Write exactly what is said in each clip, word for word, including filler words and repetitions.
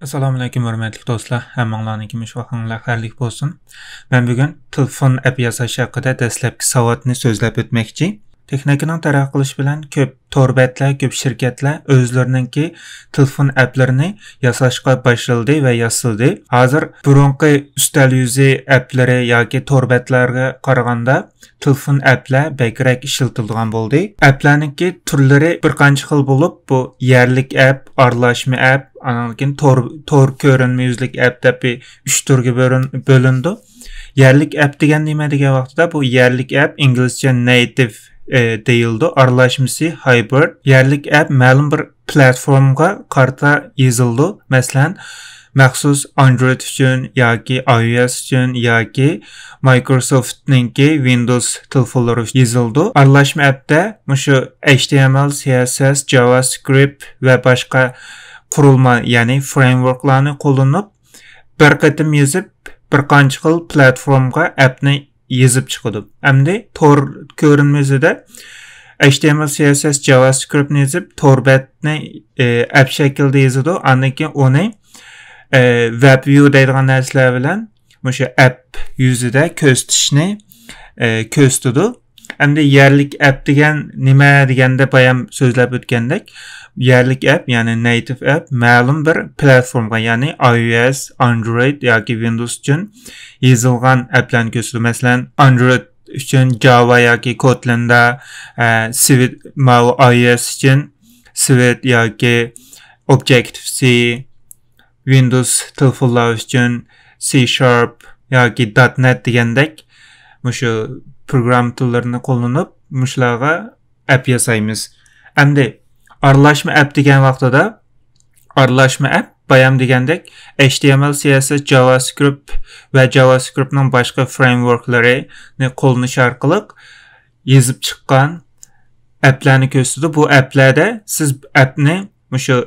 ئەسسالامۇئەلەيكۇم، ھۆرمەتلىك دوستلار، ھەممىڭلارنىڭكى مۇشۇ ۋاقتىڭلار خەيرلىك بولسۇن. مەن بۈگۈن تېلېفون ئەپ ياساش ھەققىدە دەسلەپكى ساۋاتنى سۆزلەپ ئۆتمەكچى. تېخنىكىنىڭ تەرەققىي قىلىشى بىلەن كۆپ تور بەتلەر، كۆپ شىركەتلەر ئۆزلىرىنىڭكى تېلېفون ئەپلىرىنى ياساشقا باشلىدى ۋە ياسىدى. ھازىر بۇرۇنقى ئۈستەل يۈزى ئەپلىرى ياكى تور بەتلەرگە قارىغاندا تېلېفون ئەپلەر بەكرەك ئىشلىتىلىدىغان بولدى. ئەپلەرنىڭكى تۈرلىرى بىر قانچە خىل بولۇپ، بۇ يەرلىك ئەپ، ئارىلاشما ئەپ، ئاندىن كېيىن تور، تور كۆرۈنمە يۈزلۈك ئەپ دەپ بىر ئۈچ تۈرگە بۆلۈن-، بۆلۈنىدۇ. يەرلىك ئەپ دېگەن نېمە دېگەن ۋاقىتتا، بۇ يەرلىك ئەپ ئىنگلىزچە نەيتىپ، ئە، دېيىلىدۇ. ئارىلاشمىسى ھايبرىد. يەرلىك ئەپ مەلۇم بىر پلاتفورمىغا قارىتا يېزىلىدۇ. مەسىلەن، مەخسۇس ئاندرويد ئۈچۈن ياكى ئاي ئو ئېس ئۈچۈن ياكى مايكروسوفتنىڭكى ۋىندوز تېلېفونلىرى ئۈچۈن يېزىلىدۇ. ئارىلاشما ئەپتە مۇشۇ ئېچ تى ئېم ئېل، سى ئېس ئېس، جاۋاسكرىپت ۋە باشقا قۇرۇلما، يەنى فرېمۋوركلارنى قوللىنىپ، بىر قېتىم يېزىپ، بىر قانچە خىل پلاتفورمىغا ئەپنى يېزىپ چىقىدۇ. ئەمدى تور كۆرۈنمىسىدە ئېچ تى ئېم ئېل، سى ئېس ئېس، جاۋاسكرىپتنى يېزىپ، تور بەتنى، ئە، ئەپ شەكلىدە يېزىدۇ. ئاندىن كېيىن ئۇنى، ئە، ۋېب ۋيۇ دەيدىغان نەرسىلەر بىلەن مۇشۇ ئەپ يۈزىدە كۆرسىتىشنى، ئە، كۆرسىتىدۇ. ئەمدى يەرلىك ئەپ دېگەن نېمە دېگەندە، بايام سۆزلەپ ئۆتكەندەك، يەرلىك ئەپ، يەنى نەيتىپ ئەپ، مەلۇم بىر پلاتفورمىغا، يەنى ئاي ئو ئېس، ئاندرويد ياكى ۋىندوز ئۈچۈن يېزىلغان ئەپلەرنى كۆرسىتىدۇ. مەسىلەن، ئاندرويد ئۈچۈن جاۋا ياكى كوتلىندا، ئە، سۋىت، ماۋۇ ئاي ئو ئېس ئۈچۈن سۋىت ياكى ئوبجېكتىۋ سى، ۋىندوز تېلېفونلار ئۈچۈن سى شارپ ياكى دات نەت دېگەندەك مۇشۇ پروگرامما تىللىرىنى قوللىنىپ، مۇشۇلارغا ئەپ ياسايمىز. ئەمدى ئارىلاشما ئەپ دېگەن ۋاقتىدا، ئارىلاشما ئەپ بايام دېگەندەك، ئېچ تى ئېم ئېل، سى ئېس ئېس، جاۋاسكرىپت ۋە جاۋاسكرىپتنىڭ باشقا فرېمۋوركلىرىنى قوللىنىش ئارقىلىق يېزىپ چىققان ئەپلەرنى كۆرسىتىدۇ. بۇ ئەپلەردە سىز ئەپنى مۇشۇ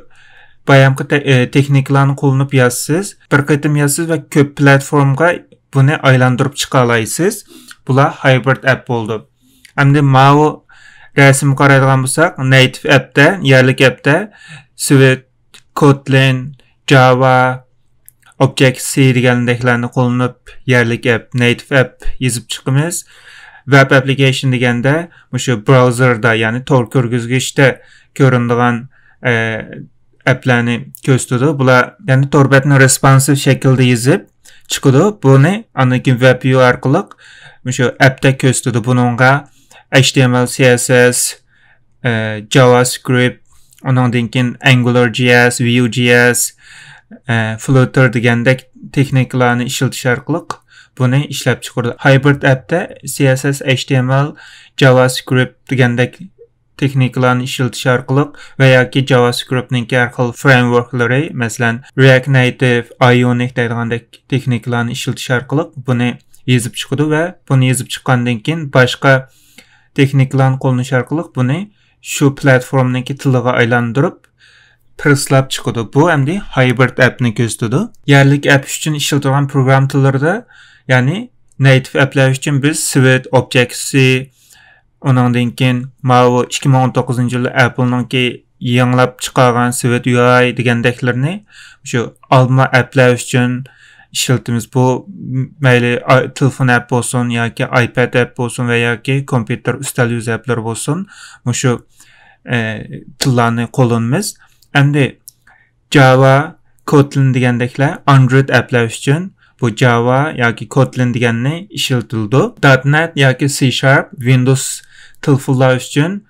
بايامقى تە-، ئە، تېخنىكىلارنى قوللىنىپ يازىسىز، بىر قېتىم يازىسىز ۋە كۆپ پلاتفورمىغا بۇنى ئايلاندۇرۇپ چىقالايسىز. بۇلار ھايبرىد ئەپ بولىدۇ. ئەمدى ماۋۇ رەسىمگە قارايدىغان بولساق، نەيتىپ ئەپتە، يەرلىك ئەپتە سۋىت، كوتلىن، جاۋا، ئوبجېكتىۋ سى دېگەندەكلەرنى قوللىنىپ يەرلىك ئەپ، نەيتىپ ئەپ يېزىپ چىقىمىز. ۋېب ئەپلىكەيشن دېگەندە مۇشۇ براۋزېردا، يەنى تور كىرگۈزگۈچتە كۆرۈنىدىغان، ئە، ئەپلەرنى كۆرسىتىدۇ. بۇلار، يەنى تور بەتنى رېسپونسىپ شەكىلدە يېزىپ چىقىدۇ. بۇنى ئاندىن كېيىن ۋېب ۋيۇ ئارقىلىق مۇشۇ ئەپتە كۆرسىتىدۇ. بۇنىڭغا ئېچ تى ئېم ئېل، سى ئېس ئېس، ئە، جاۋاسكرىپت، ئۇنىڭدىن كېيىن ئەنگۇلار جي ئېس، ۋىيۇ جي ئېس، ئە، فلۇتېر دېگەندەك تېخنىكىلارنى ئىشلىتىش ئارقىلىق بۇنى ئىشلەپ چىقىرىدۇ. ھايبرىد ئەپتە سى ئېس ئېس، ئېچ تى ئېم ئېل، جاۋاسكرىپت دېگەندەك تېخنىكىلارنى ئىشلىتىش ئارقىلىق ۋە ياكى جاۋاسكرىپتنىڭكى ھەر خىل فرېمۋوركلىرى، مەسىلەن، رىئاكت نەيتىپ، ئايونىك دەيدىغاندەك تېخنىكىلارنى ئىشلىتىش ئارقىلىق بۇنى يېزىپ چىقىدۇ ۋە بۇنى يېزىپ چىققاندىن كېيىن باشقا تېخنىكىلارنى قوللىنىش ئارقىلىق بۇنى شۇ پلاتفورمىنىڭكى تىلىغا ئايلاندۇرۇپ، پىرسلاپ چىقىدۇ. بۇ ئەمدى ھايبرىد ئەپنى كۆرسىتىدۇ. يەرلىك ئەپ ئۈچۈن ئىشلىتىدىغان پروگرامما تىللىرىدا، يەنى نەيتىپ ئەپلەر ئۈچۈن بىز سۋىت، ئوبجېكتىۋ سى، ئۇنىڭدىن كېيىن ماۋۇ ئىككى مىڭ ئون توققۇزىنچى يىلى ئەپلنىڭكى يېڭىلاپ چىقارغان سۋىت يۇ ئاي دېگەندەكلىرىنى شۇ ئالما ئەپلەر ئۈچۈن ئىشلىتىمىز. بۇ مەيلى ئا-، تېلېفون ئەپ بولسۇن ياكى ئايپاد ئەپ بولسۇن ۋە ياكى كومپيۇتېر ئۈستەل يۈزى ئەپلىرى بولسۇن، مۇشۇ، ئە، تىللارنى قوللىنىمىز. ئەمدى جاۋا، كوتلىن دېگەندەكلەر ئاندرويد ئەپلەر ئۈچۈن بۇ جاۋا ياكى كوتلىن دېگەننى ئىشلىتىلىدۇ. دات نەت ياكى سى شارپ ۋىندوز تېلېفونلار ئۈچۈن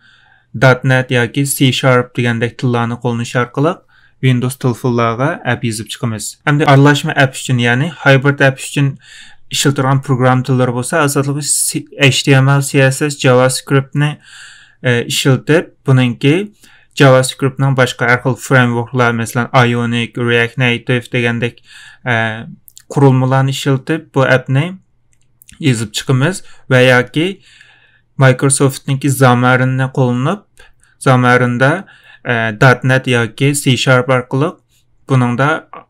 دات نەت ياكى سى شارپ دېگەندەك تىللارنى قوللىنىش ئارقىلىق ۋىندوز تېلېفونلارغا ئەپ يېزىپ چىقىمىز. ئەمدى ئارىلاشما ئەپ ئۈچۈن، يەنى ھايبرىد ئەپ ئۈچۈن ئىشلىتىدىغان پروگرامما تىللىرى بولسا، ئاساسلىقى سى-، ئېچ تى ئېم ئېل، سى ئېس ئېس، جاۋاسكرىپتنى، ئە، ئىشلىتىپ، بۇنىڭكى جاۋاسكرىپتنىڭ باشقا ھەر خىل فرېمۋوركلار، مەسىلەن، ئايونىك، رىئاكت نەيتىپ دېگەندەك، ئە، قۇرۇلمىلارنى ئىشلىتىپ، بۇ ئەپنى يېزىپ چىقىمىز ۋە ياكى مايكروسوفتنىڭكى زامارىننى قوللىنىپ، زامارىندا، ئە، دات نەت ياكى سى شارپ ئارقىلىق بۇنىڭدا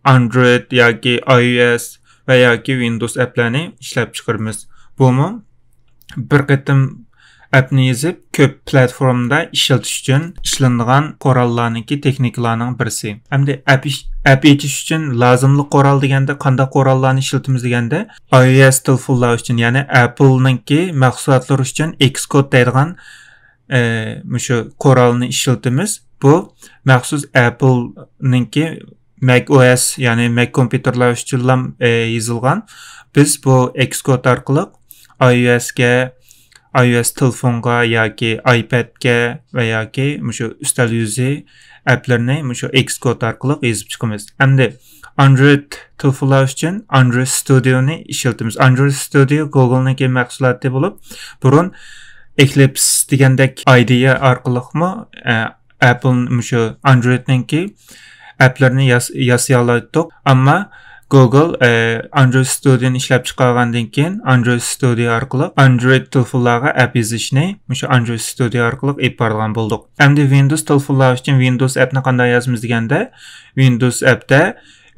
ئاندرويد ياكى ئاي ئو ئېس ۋە ياكى ۋىندوز ئەپلەرنى ئىشلەپ چىقىرىمىز. بۇمۇ بىر قېتىم ئەپنى يېزىپ، كۆپ پلاتفورمىدا ئىشلىتىش ئۈچۈن ئىشلىنىدىغان قوراللارنىڭكى تېخنىكىلارنىڭ بىرسى. ئەمدى ئەپ ئىش-، ئەپ ئېچىش ئۈچۈن لازىملىق قورال دېگەندە قانداق قوراللارنى ئىشلىتىمىز دېگەندە، iOS تېلېفونلار ئۈچۈن، يەنى ئەپلنىڭكى مەھسۇلاتلىرى ئۈچۈن Xcode دەيدىغان، ئە، مۇشۇ قورالنى ئىشلىتىمىز. بۇ مەخسۇس ئەپلنىڭكى مەك ئو ئەس، يەنى مەك كومپيۇتېرلار ئۈچۈنلا، ئە، يېزىلغان. بىز بۇ Xcode ئارقىلىق iOS كە، iOS تېلېفونغا ياكى iPad كە ۋە ياكى مۇشۇ ئۈستەل يۈزى ئەپلىرىنى مۇشۇ Xcode ئارقىلىق يېزىپ چىقىمىز. ئەمدى Android تېلېفونلار ئۈچۈن Android Studio نى ئىشلىتىمىز. Android Studio Google نىڭكى مەھسۇلاتى بولۇپ، بۇرۇن Eclipse دېگەندەك ئايدىيە ئارقىلىقمۇ، ئە، ئەپل مۇشۇ ئاندرويدنىڭكى ئەپلىرىنى ياس-، ياسىيالايتتۇق. ئەمما گوگل، ئە، ئاندرويد ستۇدىيونى ئىشلەپ چىقارغاندىن كېيىن، ئاندرويد ستۇدىيو ئارقىلىق ئاندرويد تېلېفونلارغا ئەپ يېزىشنى مۇشۇ ئاندرويد ستۇدىيو ئارقىلىق ئېلىپ بارىدىغان بولدۇق. ئەمدى ۋىندوز تېلېفونلار ئۈچۈن ۋىندوز ئەپنى قانداق يازىمىز دېگەندە، ۋىندوز ئەپتە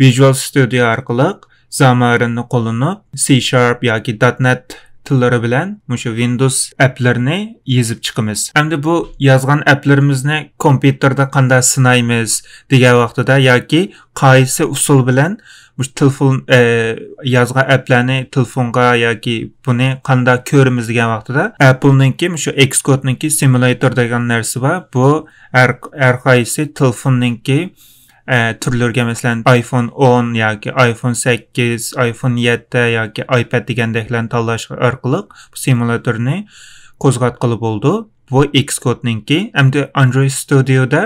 ۋىژۇئال ستۇدىيو ئارقىلىق زامارىننى قوللىنىپ، سى شارپ ياكى دات نەت تىللىرى بىلەن مۇشۇ ۋىندوز ئەپلىرىنى يېزىپ چىقىمىز. ئەمدى بۇ يازغان ئەپلىرىمىزنى كومپيۇتېردا قانداق سىنايمىز دېگەن ۋاقتىدا ياكى قايسى ئۇسۇل بىلەن مۇشۇ تېلېفون، ئە، يازغان ئەپلەرنى تېلېفونغا ياكى بۇنى قانداق كۆرىمىز دېگەن ۋاقتىدا، ئەپلنىڭكى مۇشۇ ئېكسكودنىڭكى سىمۇلياتور دېگەن نەرسە بار. بۇ ھەر، ھەر قايسى تېلېفوننىڭكى ئە، تۈرلىرىگە، مەسىلەن، ئايفون ئون ياكى ئايفون سەككىز، ئايفون يەتتە ياكى ئايپەد دېگەندەكلەرنى تاللاش ئارقىلىق بۇ سىمۇلياتورنى قوزغاتقىلى بولىدۇ. بۇ ئېكسكودنىڭكى. ئەمدى ئاندرويد ستۇدىيودا،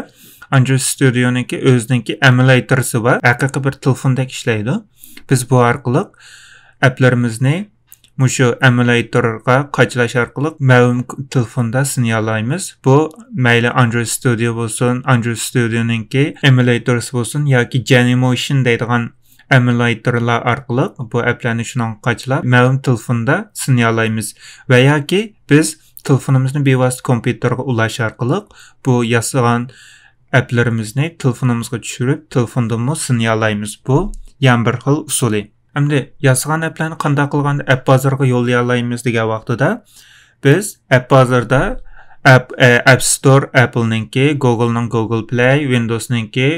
ئاندرويد ستۇدىيونىڭكى ئۆزىنىڭكى ئېمۇلياتورسى بار. ھەقىقىي بىر تېلېفوندەك ئىشلەيدۇ. بىز بۇ ئارقىلىق ئەپلىرىمىزنى مۇشۇ ئېمۇلياتورغا قاچىلاش ئارقىلىق مەلۇم تېلېفوندا سىنىيالايمىز. بۇ مەيلى ئاندرويد ستۇدىيو بولسۇن، ئاندرويد ستۇدىيونىڭكى ئېمۇلياتورسى بولسۇن ياكى جېنىموشن دەيدىغان ئېمۇلياتورلار ئارقىلىق بۇ ئەپلەرنى شۇنىڭغا قاچىلاپ مەلۇم تېلېفوندا سىنىيالايمىز. ۋە ياكى بىز تېلېفونىمىزنى بىۋاسىتە كومپيۇتېرغا ئۇلاش ئارقىلىق بۇ ياسىغان ئەپلىرىمىزنى تېلېفونىمىزغا چۈشۈرۈپ، تېلېفوندىنمۇ سىنىيالايمىز. بۇ يەنە بىر خىل ئۇسۇلى. ئەمدى ياسىغان ئەپلەرنى قانداق قىلغاندا ئەپ بازىرىغا يوللىيالايمىز دېگەن ۋاقتىدا، بىز ئەپ بازىردا ئەپ، ئە، ئەپ ستور ئەپلنىڭكى، گوگلنىڭ گوگل پلەي، ۋىندوزنىڭكى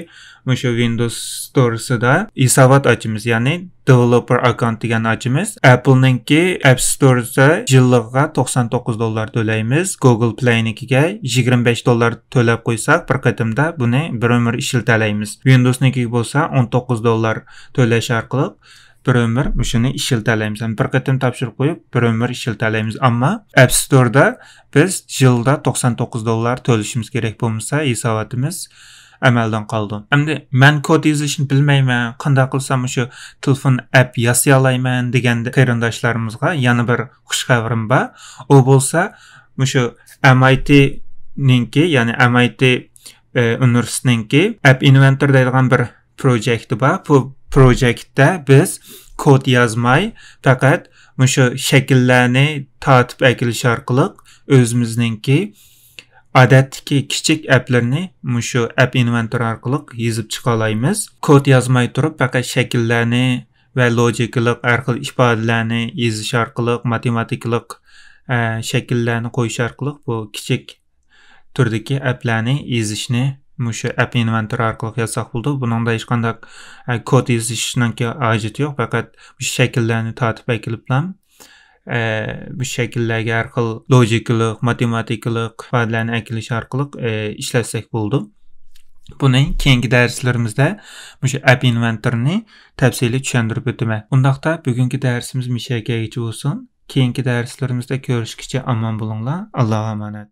مۇشۇ ۋىندوز ستورسىدا ھېسابات ئاچىمىز، يەنى دېۋېلوپېر ئاككاونت دېگەننى ئاچىمىز. ئەپلنىڭكى ئەپ ستوردا يىللىقىغا توقسان توققۇز دوللار تۆلەيمىز. گوگل پلەينىڭكىگە يىگىرمە بەش دوللار تۆلەپ قويساق، بىر قېتىمدا بۇنى بىر ئۆمۈر ئىشلىتەلەيمىز. ۋىندوزنىڭكىگە بولسا ئون توققۇز دوللار تۆلەش ئارقىلىق بىر ئۆمۈر مۇشۇنى ئىشلىتەلەيمىز. يەنى بىر قېتىم تاپشۇرۇپ قويۇپ، بىر ئۆمۈر ئىشلىتەلەيمىز. ئەمما ئەپ ستوردا بىز يىلدا توقسان توققۇز دوللار تۆلىشىمىز كېرەك بولمىسا، ھېساباتىمىز ئەمەلدىن قالىدۇ. ئەمدى مەن كود يېزىشنى بىلمەيمەن، قانداق قىلسام مۇشۇ تېلېفون ئەپ ياسىيالايمەن دېگەن قېرىنداشلىرىمىزغا يەنە بىر خۇش خەۋىرىم بار. ئۇ بولسا مۇشۇ ئەم ئاي تى نىڭكى، يەنى ئەم ئاي تى، ئە، ئۇنىۋېرسىتېتىنىڭكى ئەپ ئىنۋېنتور دەيدىغان بىر پروجېكتى بار. بۇ پروجېكتتە بىز كود يازماي، پەقەت مۇشۇ شەكىللەرنى تارتىپ ئەكېلىش ئارقىلىق ئۆزىمىزنىڭكى ئادەتتىكى كىچىك ئەپلىرىنى مۇشۇ ئەپ ئىنۋېنتور ئارقىلىق يېزىپ چىقالايمىز. كود يازماي تۇرۇپ، پەقەت شەكىللەرنى ۋە لوگىكىلىق ھەر خىل ئىپادىلەرنى يېزىش ئارقىلىق، ماتېماتىكىلىق، ئە، شەكىللەرنى قويۇش ئارقىلىق بۇ كىچىك تۈردىكى ئەپلەرنى يېزىشنى مۇشۇ ئەپ ئىنۋېنتور ئارقىلىق يازساق بولىدۇ. بۇنىڭدا ھېچقانداق، ئە، كود يېزىشنىڭكى ھاجىتى يوق. پەقەت مۇشۇ شەكىللەرنى تارتىپ ئەكېلىپلا، ئە، مۇشۇ شەكىللەرگە ھەر خىل لوگىكىلىق، ماتېماتىكىلىق ئىپادىلەرنى ئەكېلىش ئارقىلىق، ئە، ئىشلەتسەك بولىدۇ. بۇنى كېيىنكى دەرسلىرىمىزدە مۇشۇ ئەپ ئىنۋېنتورنى تەپسىلىي چۈشەندۈرۈپ ئۆتىمەن. ئۇنداقتا بۈگۈنكى دەرسىمىز مۇشۇ يەرگىچە بولسۇن. كېيىنكى دەرسلىرىمىزدە كۆرۈشكىچە ئامان بولۇڭلار. ئاللاغا ئامانەت.